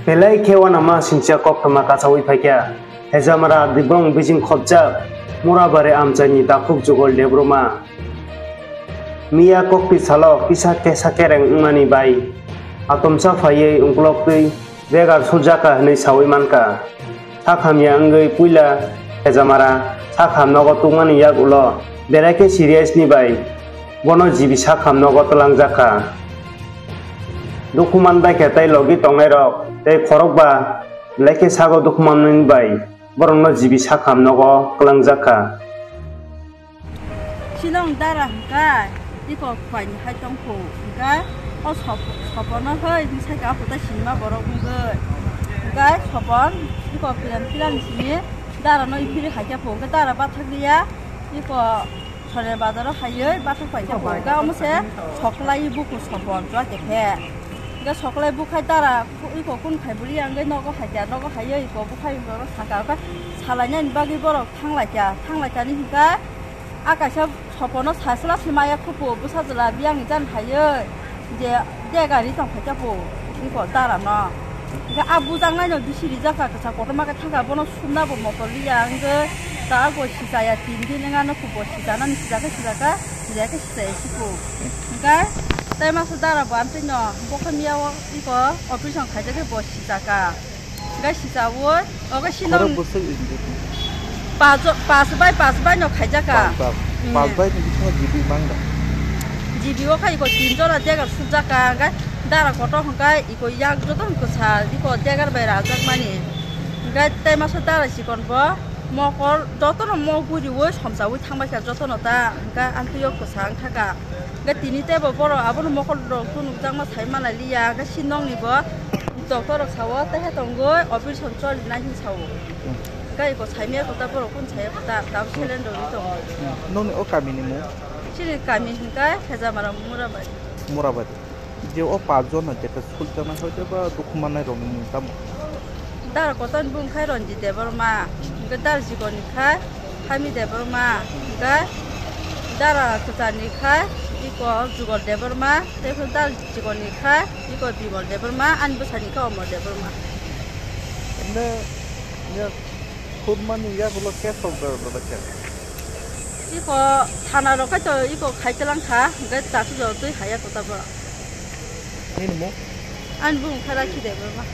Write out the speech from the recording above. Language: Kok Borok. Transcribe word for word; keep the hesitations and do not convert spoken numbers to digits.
Belai khe uanama singcha koktwma kachaui phaikha. Hejamara Dibrong bijing khopjak Murabari amchaini takhuk Jugol Debbarma. Miya kokti salo kisa kesa kereng wngmani bai atomsa phaiwi ungkloktwi jegar suljaka hwnwi saui mankha. Sakhamya wngwi puila Hejamara sakham nogo tungmani yak ulo belai khe serious ni bai bono G B sakham nogo twlangjakha. Dukhu man bai khe tei logi tongnairok tei khorokba belai khe sago dukhu manmani bai borokno G B sakham nogo twlangjakha. Sinong dara hwnkhe iko khwlaini hai tongkhu hwnkhe o sop-, sopono hoi hwnkhe saikha aphuru tei sinima borok wngwi hwnkhe sopon iko piran piran simi dara no iphiri haikhe phu hwnkhe dara bathakliya iko Sore bazaro haiwi bathak paikha phu hwnkhe omo se soklai buku sopon chwla khe phe hwnkhe soklai bukhai dara iko kun khai bwrwi wngwi nogo haikha nogo haiwi iko bukhai saka khe salainani bagwi borok thanglaikha thanglaikha ni hwnkhe. A kaisa sopono sasla se maya khupu bwsa jwla biyangni jan phaiwi je dega ri tong khaikha pu iko dara no. Hwnkhe a bujaknai no bisi rijak kha kwchak kotorma khe thangkha bono sumna bo motor liya hwnkhe ta bo sichaya tin din wngya no khupo sichanani sijak khe sijak kha sijak khe sichaya si pu. Hwnkhe tei masa dara bo amtwi no bokhe miya o iko operation khaijak khe bo sijak kha. Hwnkhe sichaui, ogo sino Khorok bwswk injek ni? Pajo-, pas bai pas bai no khaijak kha. Pas bai, pas bai ni bisingo G B mang da? G B o khai iko tin jora degar sujak kha, hwnkhe dara kotor hwnkhe iko yak joto hwnkhe sa iko degar bai rajak mani. Hwnkhe tei masa dara chikon bo mokol joto no mok guriui somsaui thangbai kha joto no ta, hwnkhe amtwi o kwsa wngkha kha. Hwnkhe tini teibo borok abono mokol rok tei nukjakma sai manai liya, hwnkhe si nokni bo doctor rok sao, tei hai tongwi operation choli nai hinwi sao. Hwnkhe iko saimaya kota borok kunu saya kota, tabuk saline rwui tongo. Nokni o kami ni mung? Chini kami hwnkhe Hejamara Murabari. Murabari. Je o pas jon hai je khe suljaknai hoi khe ba dukhu mannai rok ni mung tamo? Dara kotor ni bung khai Ranjit Debbarma, hwnkhe dara chikon ni khai Hami Debbarma, hwnkhe dara kwchar ni khai iko Jugol Debbarma, tei phano dara chikon ni khai iko Bimal Debbarma, ani bwsa ni khai Omor Debbarma. Ene ya khurma ni yagulo case rok berajak khe? Iko thana rok khai to iko khai twlang kha, hwnkhe tasu jora twi haya kota bo. Nini mung? Ani bung khai Rakhi Debbarma.